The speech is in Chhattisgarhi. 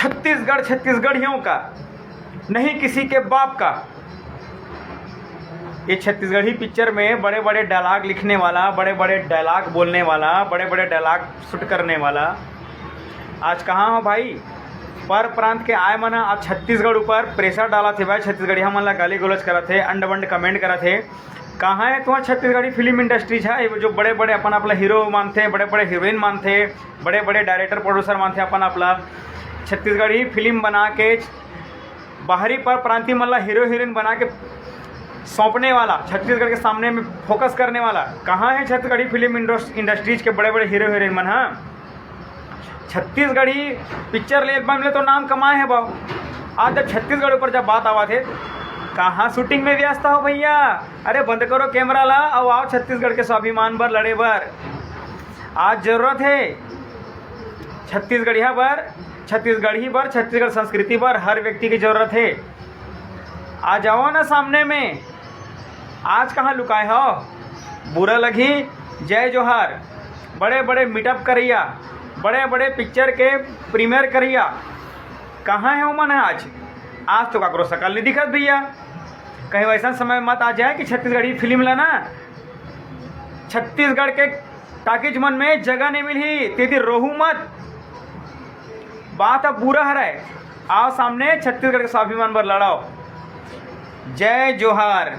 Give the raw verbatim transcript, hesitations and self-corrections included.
छत्तीसगढ़ छत्तीसगढ़ियों का, नहीं किसी के बाप का। ये छत्तीसगढ़ी पिक्चर में बड़े बड़े डायलॉग लिखने वाला, बड़े बड़े डायलॉग बोलने वाला, बड़े बड़े डायलॉग शूट करने वाला आज कहाँ हो भाई? पर प्रांत के आए मन ह आज छत्तीसगढ़ ऊपर प्रेशर डालत हे भाई, छत्तीसगढ़िया मन ला गाली गलौज करत हे, अंड बंड कमेंट करत हे। कहाँ है तुम्हार छत्तीसगढ़ी फिल्म इंडस्ट्रीज है, जो बड़े बड़े अपन आप ला हीरो मानथे, बड़े बड़े हीरोइन मानथे, बड़े बड़े डायरेक्टर प्रोड्यूसर मानथे अपन आप ला? छत्तीसगढ़ी फिल्म बना के बाहरी पर प्रांति मन ला हीरो हीरोइन बना के सौंपने वाला, छत्तीसगढ़ के सामने में फोकस करने वाला कहाँ है छत्तीसगढ़ी फिल्म इंडस्ट्रीज के बड़े बड़े हीरो हीरोइन मन? हाँ, छत्तीसगढ़ी पिक्चर ले एल्बम ले तो नाम कमाए हे बाबू। आज जब छत्तीसगढ़ ऊपर जब बात आवत हे, कहाँ शूटिंग में व्यस्त हो भैया? अरे बंद करो कैमरा ला, अउ आओ छत्तीसगढ़ के स्वाभिमान बर लड़े बर। आज जरूरत हे छत्तीसगढ़िया बर, छत्तीसगढ़ी बर, छत्तीसगढ़ संस्कृति बर हर व्यक्ति की जरूरत हे। आ जाओ ना सामने में, आज कहाँ लुकाए हो? बुरा लगी। जय जोहार। बड़े बड़े मीटअप करैया, बड़े बड़े पिक्चर के प्रीमियर करैया, कहाँ है ओमन आज? आज तो काकरो शकल नहीं दिखत भैया। कहीं वैसा समय मत आ जाए कि छत्तीसगढ़ी फिल्म ला ना छत्तीसगढ़ के टाकीज मन में जगह नहीं मिलही, तेती रोहू मत। बात अब बुरा हरय, आओ सामने छत्तीसगढ़ के स्वाभिमान बर लड़ाओ। जय जोहार।